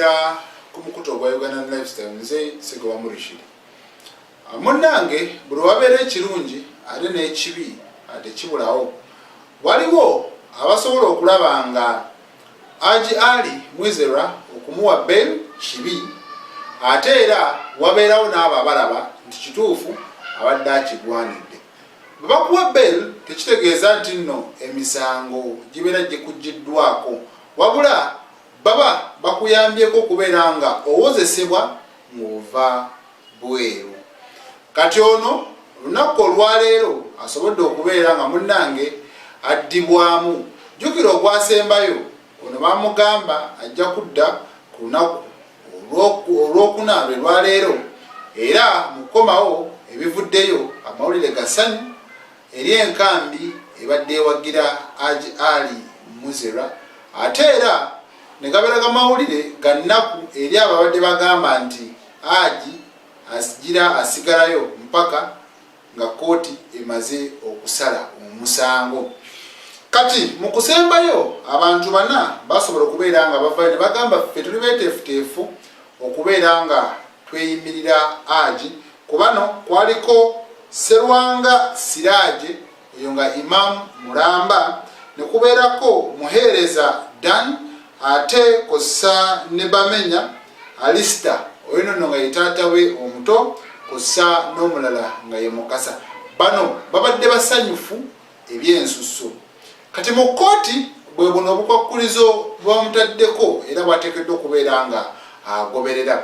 Okutugoberera ku mukutu ogwa Ugandan Lifestyle. Nze Segoba Murishid. Munnange, buli wabeera ekirungi ate n'ekibi tekibulawo. Waliwo abasobola okulaba nga Haji Ali Mwizerwa okumuwa bail kibi, ate era wabeerawo n'abo abalaba nti kituufu, abadde akigwanidde. Bwe bakuwa bail tekitegeeza nti nno emisango gibeera gikuggyiddwako, wabula baba bakuyambyeko okubeera nga owozesebwa ng'ova bweru. Kati ono olunaku olwaleero asobodde okubeera nga munnange addibwamu. Jjukira ogwasembayo ono bamugamba ajja kudda ku lunaku Olwokuna lwe lwaleero, era mu kukomawo ebivuddeyo amawulire ga ssanyu eri enkambi ebadde ewagira Haji Ali Muzera, ate era ne gabeera ga mawulire ga nnaku eri abo abadde bagamba nti Haji asigira asigalayo mpaka nga kkooti emaze okusala omusango. Kati mu kusembayo abantu bana basobola okubeera nga bavayo ne bagamba ffe tuli beeteefuteefu okubeera nga tweyimirira Haji. Ku bano kwaliko Serwanga Siraje, oyo nga Imam mulamba, ne kubeerako Muheereza Dan, ate kw'ossa ne Bamenya Alista, oyo nonno nga ye taata we omuto, kw'ossa n'omulala nga ye Mukasa. Bano babadde basanyufu ebyensusso. Kati mu kkooti bwe buno obukwakkulizo bwebamutaddeko era bwateekeddwa okubeera nga agoberera.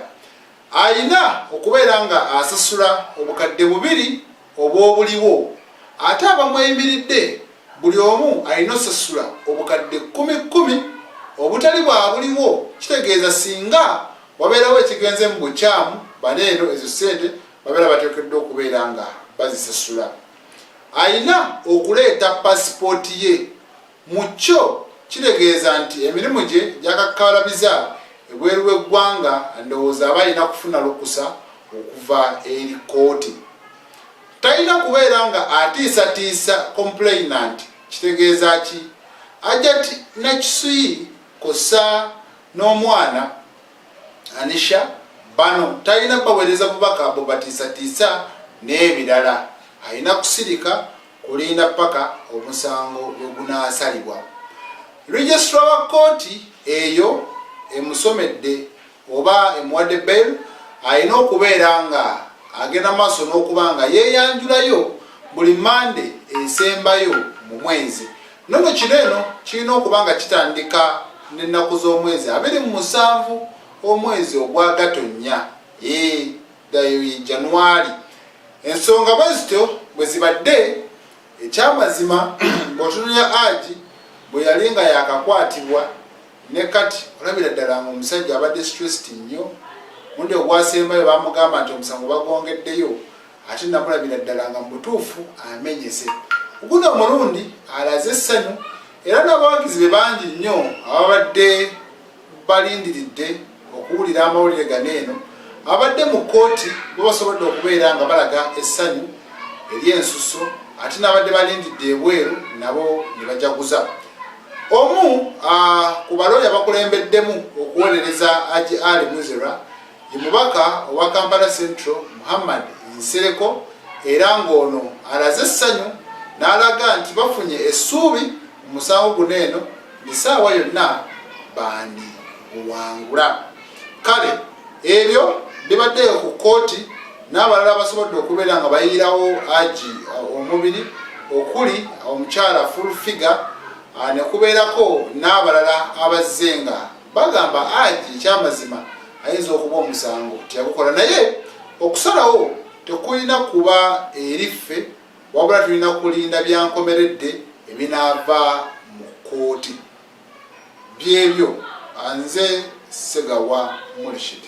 Alina okubeera nga asasula 2000 obw'obuliwo, ate abamweyimiridde buli omu alina osasula obukadde kkumi kkumi obutali bwa buliwo. Kitegeeza singa wabeerawo ekigenze mu bukyamu, bano eno ezo ssente babeera bateekeddwa okubeera nga bazisasula. Alina okuleeta pasipooti ye. Mu kyo kitegeeza nti emirimu gye gy'akakkalabiza ebweru w'eggwanga ndowooza aba alina kufuna lukusa okuva eri kkooti. Talina kubeera nga atiisatiisa complainant. Kitegeeza ki? Hajat Nakisuyi kw'ossa n'omwana Anisha, bano talina baweereza bubaka bubatiisatiisa n'ebirala. Alina kusirika kulinda paka omusango lwe gunaasalibwa. Registrar wa kkooti eyo emusomedde oba emuwadde bail alina okubeera nga agenda maaso n'okuba nga yeeyanjulayo buli Mande esembayo mu mwezi. Nono kino eno kirina okuba nga kitandika n'ennaku z'omwezi 27 omwezi ogwa Gatonnya, January. Ensonga bwe zityo bwe zibadde. Ekyamazima, bw'otunulira Haji bwe yali nga yakakwatibwa ne kati, olabira ddala nga omusajja abadde stressed nnyo. Mundi ogwasembayo bamugamba nti omusango bagwongeddeyo, ate namulabira ddala nga mu butuufu amenyese. Guno omulundi alaze essanyu, era n'abawagizi be bangi nnyo ababadde balindiridde okuwulira amawulire gano. Eno abadde mu kkooti bo basobodde okubeera nga balaga essanyu ery'ensusso, ate n'abadde balindidde ebweru nabo ne bajaguza. Omu ku balooya bakulembeddemu okuwolereza Haji Ali Mwizerwa ye mubaka owa Kampala Central Muhammad Nsereko, era ng'ono alaze essanyu n'alaga nti bafunye essuubi mu musango guno eno esaawa yonna bandi guwangula. Kale ebyo bibaddeyo ku kkooti. N'abalala basobodde okubeera nga bayiirawo Haji omubiri, okuli omukyala Full Figure, ne kubeerako n'abalala abazze nga bagamba Haji ekyamazima ayinza okuba omusango teyagukola, naye okusalawo tekulina kuba eri ffe, wabula tulina kulinda byankomeredde ebinaava mu kkooti. Byebyo. Nze Segawa Murshid.